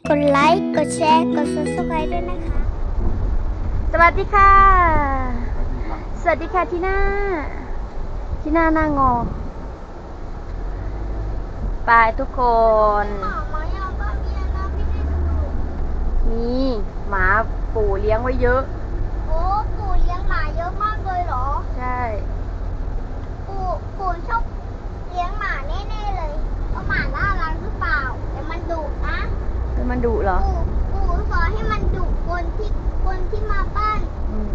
กดไลค์ กดแชร์ กด Subscribe ด้วยนะคะ สวัสดีค่ะ สวัสดีค่ะ ทีน่า ทีน่าหน้างอ ไปทุกคน หมามายังบ้านพี่นะ พี่ได้ดู มีหมาปู่เลี้ยงไว้เยอะ โอ้ ปู่เลี้ยงหมาเยอะมากเลยเหรอ ใช่ ปู่ ปู่ชอบเลี้ยงหมาแน่ๆเลย เพราะหมาน่ารักหรือเปล่า แต่มันดุนะ แต่มันดุเหรอ ปู่ ปู่สอนให้มันดุคนที่ คนที่มาบ้าน อืม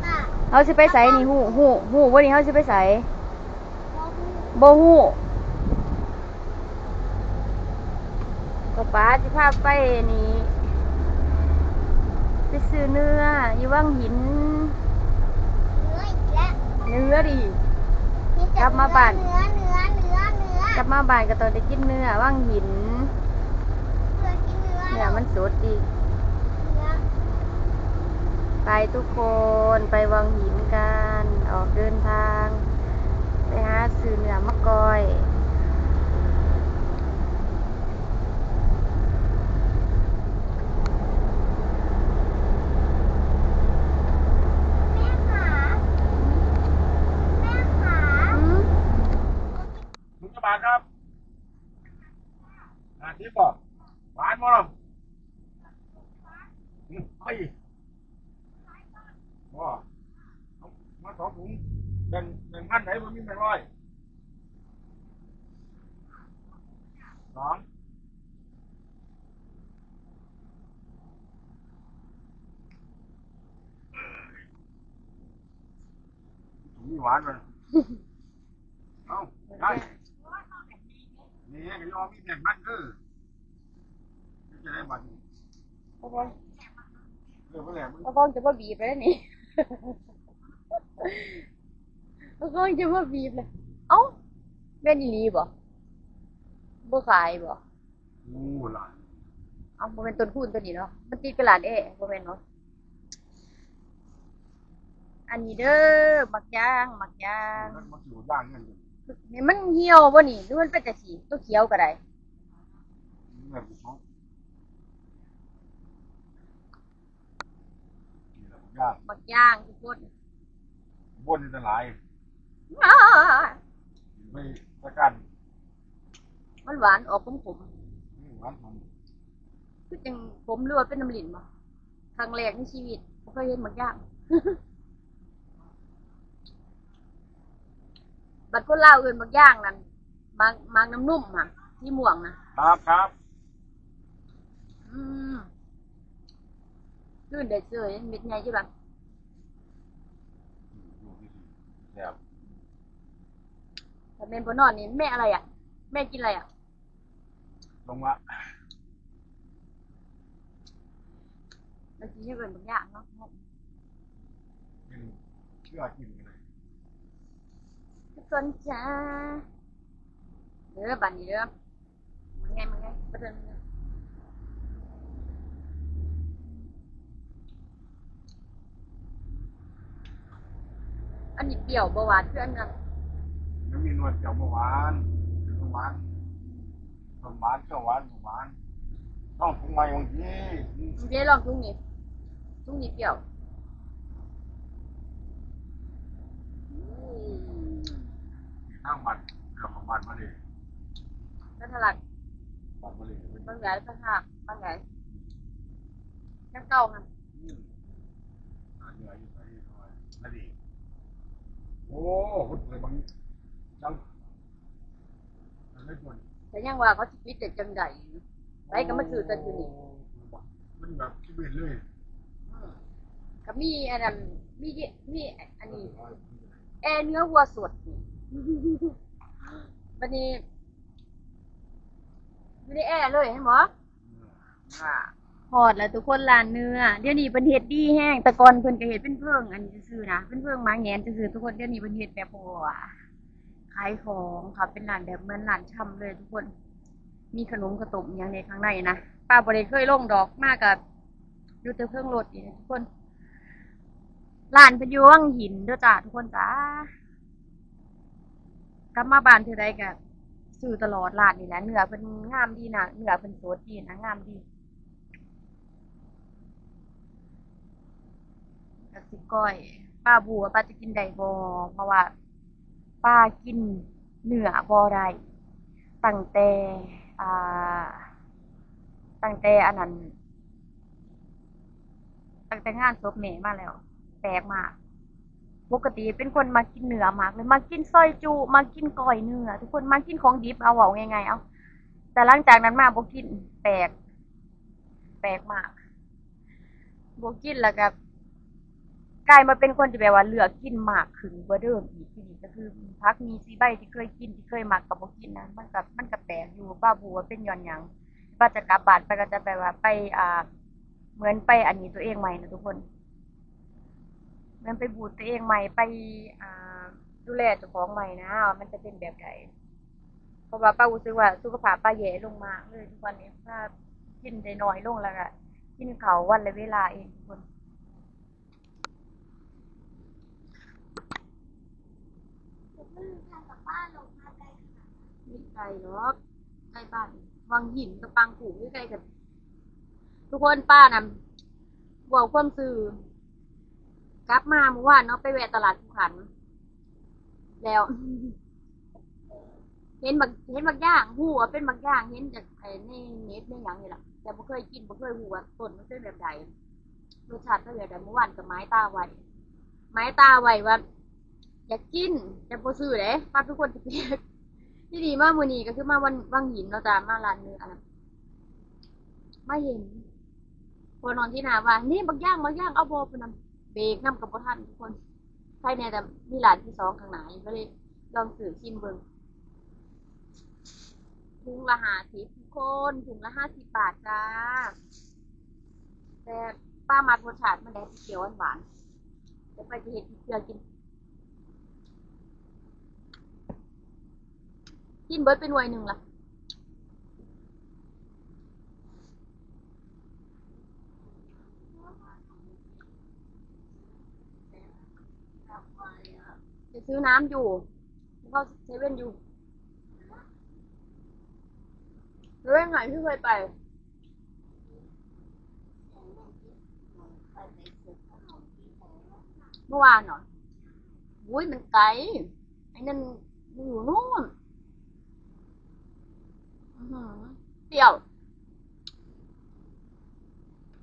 น่ะ เฮาสิไปไสนี่ ฮู้ ฮู้ ฮู้บ่นี่ เฮาสิไปไส บ่ฮู้ ป๊าป๊าสิพาไปนี่ ไปซื้อเนื้ออยู่วังหิน เนื้ออีกแล้ว เนื้อดิ มีแต่ กลับมาบ้าน เนื้อ เนื้อ เนื้อ เนื้อ กลับมาบ้านก็ต้องได้กินเนื้อวังหิน เพื่อกินเนื้อ เนื้อมันสดดี เนื้อ ไปทุกคน ไปวังหินกัน ออกเดินทาง ไปหาซื้อเนื้อมาก้อย แม่คะ แม่คะ หืม ถุงละบาทครับ ห้าสิบบ่ หวานบ่ล่ะ อืม เอาอีก บ่ เอามาสองถุง แบ่ง แบ่งพันไหน บ่มีแบ่งร้อย สอง ถุงนี้หวานมัน เอ้า ได้ นี่ก็ยอมมีแบ่งพันเด้อ จะได้บัตรนี่ โอ้ย เออ บ่แล้ว บ่คงจะมาบีบแล้วนี่ บ่คงจะมาบีบเลย เอ้า แม่นอีหลีบ่ บ่ขายบ่ โอ้ หลาย เอ้า บ่แม่นต้นคูณตัวนี้เนาะ มันติดกับร้านแอร์ บ่แม่นเนาะ อันนี้เด้อ หมากยาง หมากยาง มัน มันสิบ่ย่างเงิน นี่มันเหี่ยวบ่นี่ หรือมันเป็นจั่งซี้ ตัวเขียวก็ได้ นี่แหละสิของ นี่แหละหมากยาง หมากยางทุกคน บ่นนี่จะหลาย อ้า ไปประกัน มันหวานออกขมๆ อืม หวานขม คือจั่งขมหรือว่าเป็นน้ำลิ้นบ่ ครั้งแรกในชีวิต บ่เคยเห็นหมากยาง บัดคนลาวเอิ้นหมากยางนั่น หมาก หมากน้ำนมหั่น สีม่วงนะ ครับ ครับ อืม กลืนได้เสย เม็ดใหญ่อยู่ล่ะ อืม แซ่บ ถ้าแม่นบ่นอนนี่ แม่อะไรอะ แม่กินอะไรอะ ลงละ มันสิเฮ็ดเป็นบางอย่างเนาะ เป็นเชื่อกินกันเลย ทุกคนจ้า เด้อ บัดนี้เด้อ มันไง มันไง บ่เทิง อันนี้เปรี้ยวบ่หวานคืออันนั้น มันมีหน่วยเปรี้ยวบ่หวาน หวาน ต้นหวาน เขียวหวาน หวาน ต้องปรุงใหม่บางที เดี๋ยวลองถุงนี้ ถุงนี้เปรี้ยว อืม ทางบ้าน เกือบของบ้านมาเลย กันทะลัก บ้านมาเลย บางใหญ่ บางหัก บางใหญ่ จังเก่าหั่น อืม อันนี้อายุเท่าไหร่ นั่นเอง โอ้ คนเกิดบาง จัง อันนั้นคน แต่ยังว่าเขาสิปิดได้จังใด ไปก็มาซื้อแต่อยู่นี่ โอ้ มันแบบชีวิตเลย อืม ก็มีอันนั้น มี มีอันนี้ แอร์เนื้อวัวสดนี่ บัดนี้ อยู่ในแอร์เลย เห็นบ่ ฮอดแล้วทุกคน ร้านเนื้อ เดี๋ยวนี้เพิ่นเฮ็ดดีแฮง แต่ก่อนเพิ่นก็เฮ็ดเป็นเพิงอันนี้ซื่อๆนะ เป็นเพิงหมาแหงนซื่อๆ ทุกคน เดี๋ยวนี้เพิ่นเฮ็ดแบบ โอ้ ขายของค่ะ เป็นร้านแบบเหมือนร้านชำเลยทุกคน มีขนมข้าวต้มอิหยังในข้างในนะ ป้าบ่ได้เคยลงดอก มาก็อยู่แต่เทิงรถนี่แหละทุกคน ร้านเพิ่นอยู่วังหินเด้อจ้า ทุกคนจ้า กลับมาบ้านเทื่อใดก็ ຊື້ຕະຫຼອດຮ້ານນີ້ແຫຼະ. ເນື້ອເພິ່ນງາມດີນະ, ເນື້ອເພິ່ນສົດດີນະ, ງາມດີ. ກະຊິກ້ອຍ ປາບໍ່ຮູ້ວ່າປາຈະກິນໄດ້ບໍ່ ເພາະວ່າປາກິນເນື້ອບໍ່ໄດ້ ຕັ້ງແຕ່ ອ່າ ຕັ້ງແຕ່ອັນນັ້ນ ຕັ້ງແຕ່ງານສົບແມ່ມາແລ້ວ. ແປກມາກ ປົກກະຕິເປັນຄົນມັກກິນເນື້ອມາກເລີຍ, ມັກກິນຊອຍຈຸ, ມັກກິນກ້ອຍເນື້ອ ທຸກຄົນ, ມັກກິນຂອງດິບ ເອົາ ເວົ້າງ່າຍໆ ເອົາ. ແຕ່ຫຼັງຈາກນັ້ນມາບໍ່ກິນ, ແປກ ແປກມາກ. ບໍ່ກິນແລ້ວກໍກາຍມາເປັນຄົນທີ່ແບບວ່າເລືອກກິນມາກຂຶ້ນກວ່າເດີມອີກ. ທີນີ້ກໍຄືຜັກໝີ່ສີ່ໃບທີ່ເຄີຍກິນ ທີ່ເຄີຍມັກກໍບໍ່ກິນນະ. ມັນກໍ ມັນກໍແປກຢູ່ ປາບໍ່ຮູ້ວ່າເປັນຍ້ອນຫຍັງ. ປາຈະກັບບ້ານໄປກໍຈະແບບວ່າໄປ ອ່າ ເໝືອນໄປອັນນີ້ຕົວເອງໃໝ່ນະທຸກຄົນ, ເໝືອນໄປບູດຕົວເອງໃໝ່ ໄປ ອ່າ ດູແລເຈົ້າຂອງໃໝ່ນະ ວ່າມັນຈະເປັນແບບໃດ. ເພາະວ່າປາຮູ້ສຶກວ່າສຸຂະພາບປາແຍ່ລົງມາກເລີຍທຸກວັນນີ້, ປາກິນໄດ້ໜ້ອຍລົງ ແລ້ວກະກິນເຂົ້າວັນລະເວລາເອງທຸກຄົນ. ບໍ່ໄກດອກ ໃກ້ບ້ານ ວັງຫີນກັບປາງກູຢູ່ໃກ້ກັນ. ທຸກຄົນ ປານະ ເວົ້າຄວາມຊື່ ກັບມາມື້ວານເນາະ ໄປແວະຕະຫຼາດຄູຂັນ ແລ້ວເຫັນບັກ ເຫັນບັກຢ່າງ ຮູ້ວ່າເປັນບັກຢ່າງ ເຫັນຈາກ ໄອ້ ໃນເນັດໃນຫຍັງນີ້ລະ ແຕ່ບໍ່ເຄີຍກິນ ບໍ່ເຄີຍຮູ້ວ່າຕົ້ນມັນເປັນແບບໃດ ລົດຊາດເປັນແບບໃດ. ມື້ວານກໍໝາຍຕາໄວ້ ໝາຍຕາໄວ້ວ່າຢາກກິນ ແຕ່ບໍ່ຊື້ເດ້ ປາເປັນຄົນທີ່ແປກ. ທີນີ້ມາມື້ນີ້ກໍຄືມາວັນ ວັງຫີນເນາະຈ້າ ມາຮ້ານເນື້ອອັນນັ້ນ ມາເຫັນພໍ່ນ້ອງທີ່ໜ້າວ່າ ນີ້ບັກຢ່າງ ບັກຢ່າງ ເອົາບໍ່ ພຸ້ນນະ. ເບກນຳກໍບໍ່ທັນທຸກຄົນ. ໃຄແດ່ແຕ່ມີຮ້ານທີສອງຂ້າງໜ້າຢູ່ ກໍເລີຍລອງຊື້ຊິມເບິ່ງ. ຖົງລະຫ້າສິບທຸກຄົນ ຖົງລະຫ້າສິບບາດຈ້າ. ແຕ່ປາມັກລົດຊາດມັນໄດ໋ ເປັນຂຽວຫວານໆ. ແຕ່ປາຈະເຮັດເພື່ອກິນ ກິນເບິດໄປໜ່ວຍໜຶ່ງລະ. ໄປຊື້ນ້ຳຢູ່ ເຂົາເຊເວັ່ນຢູ່ ເຊເວັ່ນໃຫຍ່ທີ່ເຄີຍໄປ ເມື່ອວານເນາະ. ໂອ້ຍ ມັນໄກ ໄອ້ນັ້ນຢູ່ນູ້ນ. ອືຫື ປ່ຽວ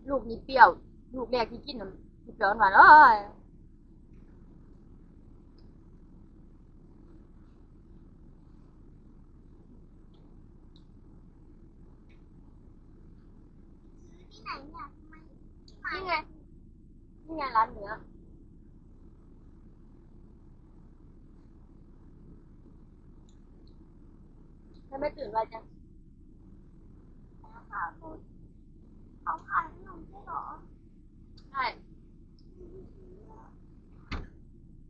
ລູກນີ້ປ່ຽວ ລູກແລກທີ່ກິນນະ ຊິປ່ຽວຫວານ ໂອ້ຍ. ນີ້ໄງ ນີ້ໄງ ຮ້ານເນື້ອ. ທຳໄມຕື່ນໄວຈັງ? ເຂົາຂາຍຂະໜົມໄດ້ເຫລອ? ໃຊ່.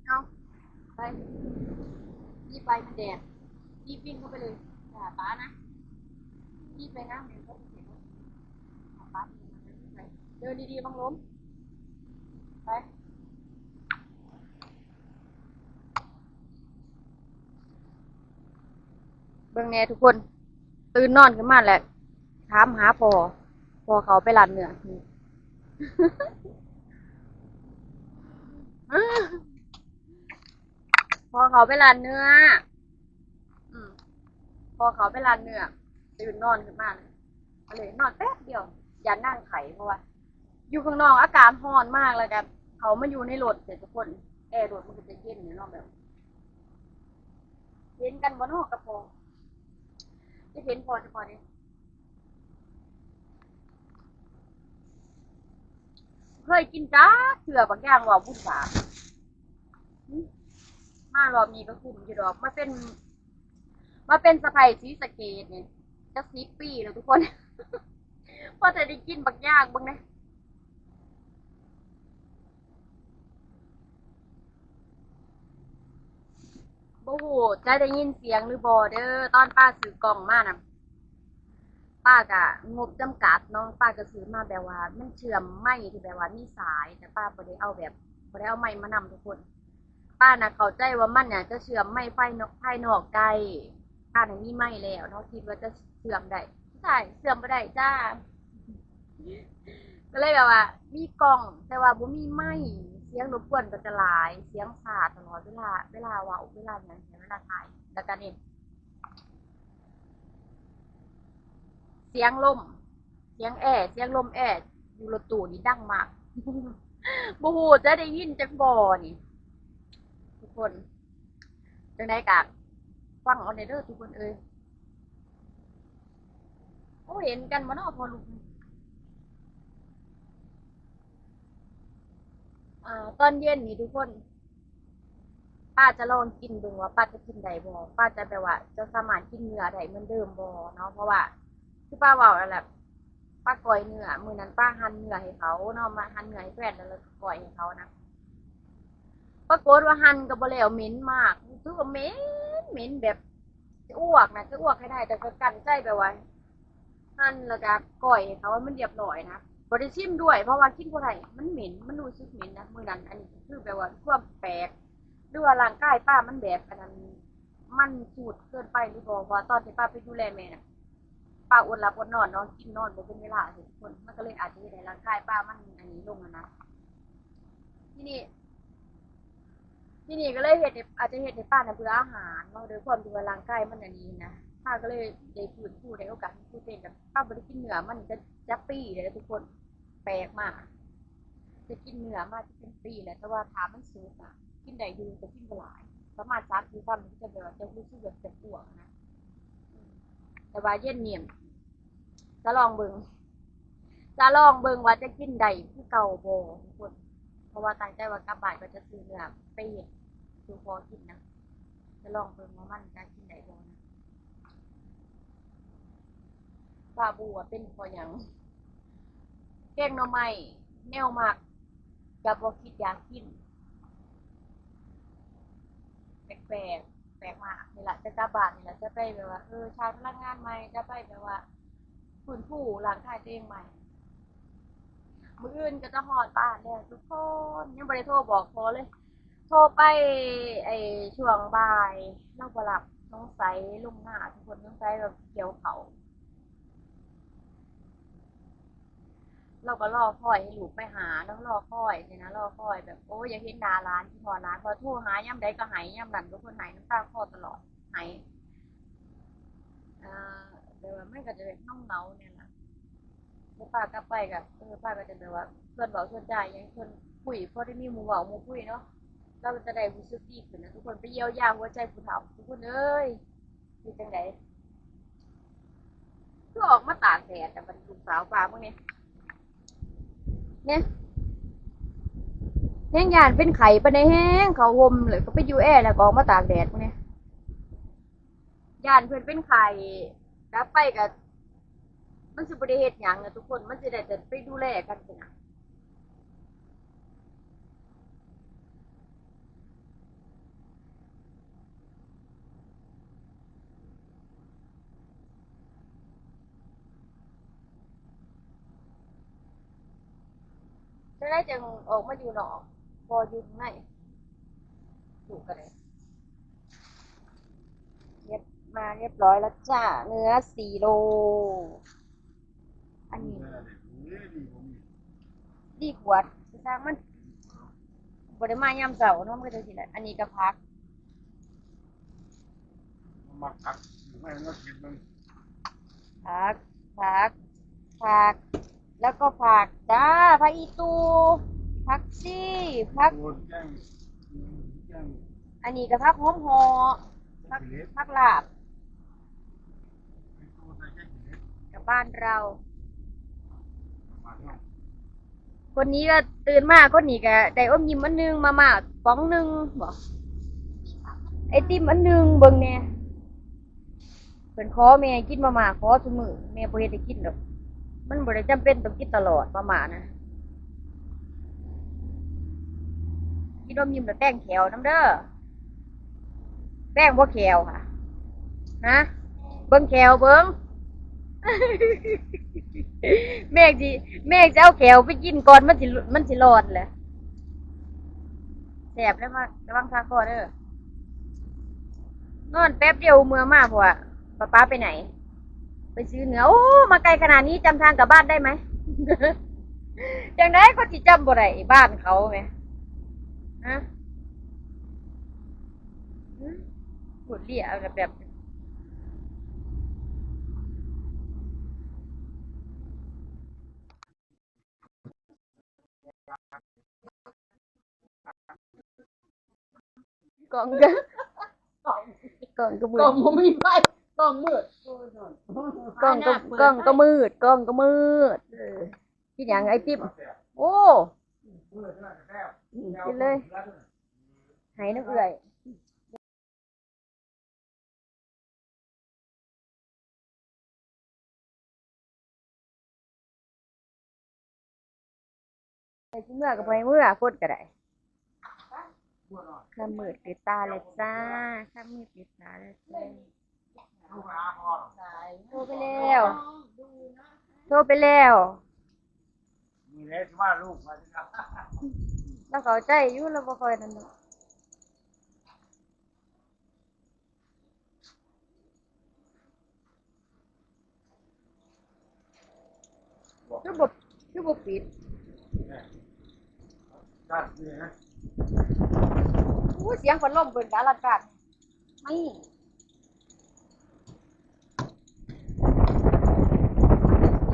ເອົາ ໄປ ບີບໄປ ມັນແດດ ບີບວິ່ງເຂົ້າໄປເລີຍ ໄປຫາປ້ານະ ບີບໄປນະ ແມ່ນບໍ່ເຫັນ ຫາປ້າ ໄປ ເດີນດີໆ ບັງລົມ ໄປ. ເບິ່ງແດ່ທຸກຄົນ ຕື່ນນອນຂຶ້ນມາແລ້ວ ຖາມຫາພໍ່ ພໍ່ເຂົາໄປຮ້ານເນື້ອ ພໍ່ເຂົາໄປຮ້ານເນື້ອ ອືມ ພໍ່ເຂົາໄປຮ້ານເນື້ອ ຕື່ນນອນຂຶ້ນມາ ກໍເລີຍນອນແປັບດຽວ ຢ້ານນາງໄຂ້ ເພາະວ່າຢູ່ຂ້າງນອກອາກາດຮ້ອນມາກ ແລ້ວກໍເຂົ້າມາຢູ່ໃນລົດເດ ທຸກຄົນ ແອລົດມັນກໍຈະເຢັນຢູ່ເນາະ ແບບ ເຫັນກັນບໍ່ເນາະກັບພໍ່ ຈະເຫັນພໍ່ຈັກເທື່ອເດ ເຄີຍກິນຈັກເທື່ອ ບັກຢ່າງເວົ້າບຸນບາບ ມາລອບນີ້ກໍຄຸ້ມຢູ່ດອກ ມາເປັນ ມາເປັນສະໃພ້ສີສະເກດນີ້ຈັກສິບປີແລ້ວທຸກຄົນ ພໍຈະໄດ້ກິນບັກຢ່າງເບິ່ງແດ່ ບໍ່ຮູ້ຈະໄດ້ຍິນສຽງຫຼືບໍ່ເດີ ຕອນປ້າຊື້ກ້ອງມານະ ປ້າກະງົບຈຳກັດເນາະ ປ້າກະຊື້ມາແບບວ່າມັນເຊື່ອມໄມທີ່ແບບວ່າມີສາຍ ແຕ່ປ້າບໍ່ໄດ້ເອົາແບບ ບໍ່ໄດ້ເອົາໄມມານຳທຸກຄົນ. ປ້ານະເຂົ້າໃຈວ່າມັນນະຈະເຊື່ອມໄມພາຍນອກ ພາຍນອກໄດ້ ການໃຫ້ມີໄມແລ້ວເນາະ ຄິດວ່າຈະເຊື່ອມໄດ້ ສຸດທ້າຍເຊື່ອມບໍ່ໄດ້ຈ້າ ກໍເລີຍແບບວ່າມີກ້ອງ ແຕ່ວ່າບໍ່ມີໄມ ສຽງລົບກວນກໍຈະຫຼາຍ ສຽງຊ້າຕະຫຼອດເວລາ ເວລາເວົ້າ ເວລາຫຍັງ ເວລາຖ່າຍ ແລ້ວກໍນີ້ ສຽງລົມ ສຽງແອ ສຽງລົມແອຢູ່ລົດຕູ້ນີ້ດັງມາກ ບໍ່ຮູ້ຈະໄດ້ຍິນຈັກບໍ່ນີ້ ທຸກຄົນ ຈັ່ງໃດກໍຟັງເອົາແດ່ເດີທຸກຄົນເອີຍ. ໂອ້ ເຫັນກັນບໍ່ເນາະພໍ່ລູກ ອາ ຕອນເຢັນນີ້ທຸກຄົນ ປ້າຈະລອງກິນເບິ່ງວ່າປ້າຈະກິນໄດ້ບໍ່ ປ້າຈະແບບວ່າຈະສາມາດກິນເນື້ອໄດ້ເໝືອນເດີມບໍ່ເນາະ ເພາະວ່າຄືປ້າເວົ້ານັ້ນແຫຼະ ປ້າກ້ອຍເນື້ອ ມື້ນັ້ນປ້າຫັ່ນເນື້ອໃຫ້ເຂົາເນາະ ມາຫັ່ນເນື້ອໃຫ້ແຟນ ແລ້ວ ແລ້ວກໍກ້ອຍໃຫ້ເຂົານະ ປາກົດວ່າຫັ່ນກໍບໍ່ແລ້ວ ເໝັນມາກ ຮູ້ສຶກວ່າເໝັນ ເໝັນແບບຈະອ້ວກນະ ຈະອ້ວກໃຫ້ໄດ້ ແຕ່ກໍກັ້ນໃຈແບບວ່າ ຫັ່ນແລ້ວກໍກ້ອຍໃຫ້ເຂົາໃຫ້ມັນລຽບລ້ອຍນະ ບໍ່ໄດ້ຊິມດ້ວຍ ເພາະວ່າກິນບໍ່ໄດ້ ມັນເໝັນ ມັນຮູ້ສຶກເໝັນນະ ມື້ນັ້ນ ອັນນີ້ຄືແບບວ່າຄວາມແປກ ຫຼືວ່າຮ່າງກາຍປ້າມັນແບບອັນນັ້ນ ມັນສູດເກີນໄປຫຼືບໍ່ ເພາະວ່າຕອນທີ່ປ້າໄປດູແລແມ່ນະ ປ້າອົດຫຼັບອົດນອນເນາະ ກິນນອນບໍ່ເປັນເວລາ ທຸກຄົນ ມັນກໍເລີຍອາດຈະເຮັດໃຫ້ຮ່າງກາຍປ້າມັນອັນນີ້ລົງຫັ້ນນະ ທີນີ້ ທີນີ້ກໍເລີຍເຮັດໃຫ້ ອາດຈະເຮັດໃຫ້ປ້ານະເບື່ອອາຫານເນາະ ດ້ວຍຄວາມທີ່ວ່າຮ່າງກາຍມັນອັນນີ້ນະ ປ້າກໍເລີຍໄດ້ຟື້ນຟູ ໄດ້ໂອກາດຟື້ນຟູຕົວເອງ ກໍປ້າບໍ່ໄດ້ກິນເນື້ອມານີ້ກໍຈັກປີແລ້ວທຸກຄົນ ແປກມາ ຈະກິນເນື້ອມາຈະເປັນປີແລ້ວ ແຕ່ວ່າຖ້າມັນສຸກອະ ກິນໄດ້ຢູ່ ແຕ່ກິນບໍ່ຫຼາຍ ປະມານສາມສີ່ຄຳ ມັນຈະແບບວ່າຈະຮູ້ສຶກແບບຈະອ້ວກນະ ແຕ່ວ່າເຢັນນີ້ ຈະລອງເບິ່ງ ຈະລອງເບິ່ງວ່າຈະກິນໄດ້ຄືເກົ່າບໍ່ທຸກຄົນ ເພາະວ່າຕັ້ງໃຈວ່າກັບບ້ານກໍຈະຊື້ເນື້ອໄປເຮັດສູ່ພໍ່ກິນນະ ຈະລອງເບິ່ງວ່າມັນຈະກິນໄດ້ບໍ່ນະ ປາບູວ່າເປັນເພາະຫຍັງ ແກງໜໍ່ໄມ້ແນວມັກ ກໍບໍ່ຄິດຢາກກິນ ແປກໆ ແປກມາກ ນີ້ລະ ຈະກັບບ້ານນີ້ລະ ຈະໄປແບບວ່າ ເອີ ຊາດພະລັງງານໃໝ່ ຈະໄປແບບວ່າຟື້ນຟູຮ່າງກາຍຕົວເອງໃໝ່ ມື້ອື່ນກໍຈະຮອດບ້ານແລ້ວທຸກຄົນ ຍັງບໍ່ໄດ້ໂທບອກພໍ່ເລີຍ ໂທໄປ ໄອ້ ຊ່ວງບ່າຍ ລາວບໍ່ຮັບ ສົງໄສລົງນາ ທຸກຄົນ ສົງໄສແບບກ່ຽວເຂົ້າ ລາວກໍລໍຄອຍໃຫ້ລູກໄປຫາເນາະ ລໍຄອຍຊີ້ນະ ລໍຄອຍແບບ ໂອ້ ຢາກເຫັນໜ້າຫຼານ ຄິດຮອດຫຼານ ເພາະໂທຫາຍາມໃດກໍໄຫ້ຍາມນັ້ນ ທຸກຄົນ ໄຫ້ນ້ຳຕາຄອຕະຫຼອດ ໄຫ້ ເອີ ແບບວ່າມັນກໍຈະແບບເຫງົາໆ ແນ່ລະ ແລ້ວປ້າກັບໄປກໍ ເອີ ປ້າກໍຈະແບບວ່າ ຊວນເວົ້າຊວນຈາຫຍັງ ຊວນຄຸຍ ພໍໄດ້ມີໝູ່ເວົ້າໝູ່ຄຸຍເນາະ ລາວກໍຈະໄດ້ຮູ້ສຶກດີຂຶ້ນນະ ທຸກຄົນ ໄປຢຽວຢາຫົວໃຈຜູ້ເຖົ້າ ທຸກຄົນເອີຍ. ເຮັດຈັ່ງໃດ ຄືອອກມາຕາກແດດ ແຕ່ບັດນີ້ລູກສາວປ້າເບິ່ງແນ່ ແນ່ ແຮງຢ້ານເປັນໄຂ້ປານໃດ ແຮງເຂົ້າຮົ່ມ ແລ້ວກໍໄປຢູ່ແອ ແລ້ວກໍອອກມາຕາກແດດເບິ່ງແນ່ ຢ້ານເພິ່ນເປັນໄຂ້ ກັບໄປກໍ ມັນຊິບໍ່ໄດ້ເຮັດຫຍັງນະທຸກຄົນ ມັນຊິໄດ້ແຕ່ໄປດູແລກັນຊີ້ນະ. ຈັ່ງໃດຈັ່ງອອກມາຢູ່ນອກ ບໍ່ຢູ່ຂ້າງໃນ ຢູ່ກໍໄດ້ ເກັບມາຮຽບຮ້ອຍແລ້ວຈ້າ ເນື້ອສີ່ໂລ ອັນນີ້ດີກວ່າ ຊ່າງມັນ ບໍ່ໄດ້ມາຍາມເຊົ້າເນາະ ມັນກໍຈັ່ງຊີ້ແຫຼະ ອັນນີ້ກໍຜັກ ມັກຜັກ ຊື້ມາໃຫ້ເຮົາກິນເບິ່ງ ຜັກ ຜັກ ຜັກ ແລ້ວກໍຜັກຈ້າ ຜັກອີ່ຕູ່ ຜັກຊີ ຜັກ ໂອ້ຍ ແກງ ແກງ ອັນນີ້ກໍຜັກຫອມເຫາະ ຜັກ ຜັກລາບ ກັບບ້ານເຮົາ ຄົນນີ້ກໍຕື່ນມາ ຄົນນີ້ກໍໄດ້ອົມຍິ້ມອັນໜຶ່ງ ມາມ່າປ໋ອງໜຶ່ງບໍ ໄອຕິມອັນໜຶ່ງ ເບິ່ງແນ່ ເພິ່ນຂໍແມ່ກິນມາມ່າ ຂໍຊຸມື້ ແມ່ບໍ່ເຮັດໃຫ້ກິນດອກ ມັນບໍ່ໄດ້ຈຳເປັນຕ້ອງກິນຕະຫຼອດມາມ່ານະ ກິນນົມຍິ້ມແລ້ວແຕ່ງແຂ້ວນຳເດີ ແປງບໍ່ແຂ້ວຫະ ຫະ ເບິ່ງແຂ້ວເບິ່ງ ແມ່ຊິ ແມ່ຊິເອົາແຂ້ວໄປກິນກ່ອນ ມັນຊິ ມັນຊິລອດແຫຼະ ແຊບແລ້ວ ລະວັງຄາຄໍເດີ. ນອນແປັບດຽວເມືອມາ ເພາະວ່າ "ປ້າ ๆ ໄປໄຫນ?" "ໄປຊື້ເນື້ອ." ໂອ້ ມາໄກຂະໜາດນີ້ ຈຳທາງກັບບ້ານໄດ້ໄໝ? ຈັ່ງໃດກໍຊິຈຳບໍ່ໄດ້ບ້ານເຂົາແໝ? ຮະ? ອືມ ໂຄດເລ່ຍແບບ ກ້ອງ ກ້ອງກໍມືດ ກ້ອງບໍ່ມີໄຟ ກ້ອງມືດ ກ້ອງກໍ ກ້ອງກໍມືດ ກ້ອງກໍມືດ. ເອີ ກິນຫຍັງ ໄອຕິມ? ໂອ້ ກິນເລີຍ ໃຫ້ນຳເອື້ອຍ. ໃຜຊິເມືອກໍບໍ່ໃຫ້ເມືອ ຄົນກໍໄດ້. ຄ່ຳມືດຕື່ນຕາແລ້ວຈ້າ ຄ່ຳມືດຕື່ນຕາແລ້ວຈ້າ. ໂທໄປແລ້ວ ໂທໄປແລ້ວ. ລາວເຂົ້າໃຈຢູ່ ລາວບໍ່ຄ່ອຍນັ້ນດອກ. ຄືບໍ່ ຄືບໍ່ປິດ? ໂອ້ຍ ສຽງພັດລົມເພິ່ນກະອະລັງການ. ນີ້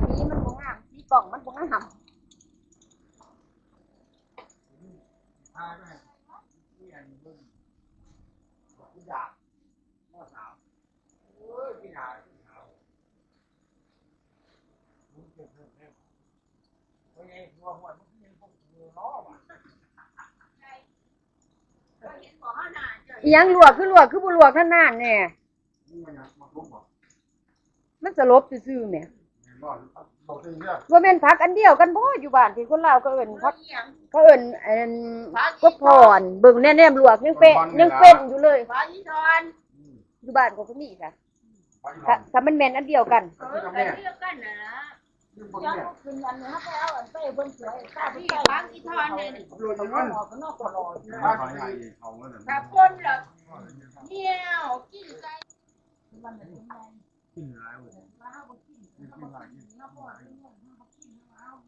ສີມັນບໍ່ງາມ ສີກ້ອງມັນບໍ່ງາມ. ອີ່ຫຍັງລວກ ຄືລວກ ຄືບໍ່ລວກນານໆແດ່? ມັນສະຫຼົບຊື່ໆແໝ່. ບໍ່ແມ່ນຜັກອັນດຽວກັນບໍ? ຢູ່ບ້ານທີ່ຄົນລາວເຂົາເອີ້ນຜັກ ເຂົາເອີ້ນອັນ ຜັກອີ່ຖອນ ກົກພອນ. ເບິ່ງແນ່ ແນມລວກຍັງເປັນ ຍັງເປັນຢູ່ເລີຍ. ຜັກອີ່ຖອນ ຢູ່ບ້ານເຂົາກໍມີກະ ຖ້າ ຖ້າມັນແມ່ນອັນດຽວກັນ. ເອີ ອັນດຽວກັນນະ. ຍັງບໍ່ຂຶ້ນອັນນີ້ ເຮົາໄປເອົາອັນໄປເບິ່ງສວຍ ຖ້າໄປ ຜັກອີ່ຖອນນີ້ ຖ້າຄົນລະໜຽວກິນໄກ່. ກິນຫຼາຍເວີຍ ກິນຫຼາຍ ກິນຫຼາຍ ກິນຫຼາຍ.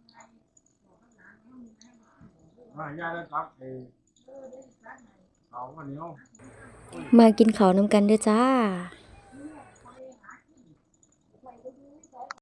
ມາ ຍາຍໄດ້ຕັກໄອ້ເຂົ້າມາໜຽວ. ມາກິນເຂົ້ານຳກັນເດີ້ຈ້າ.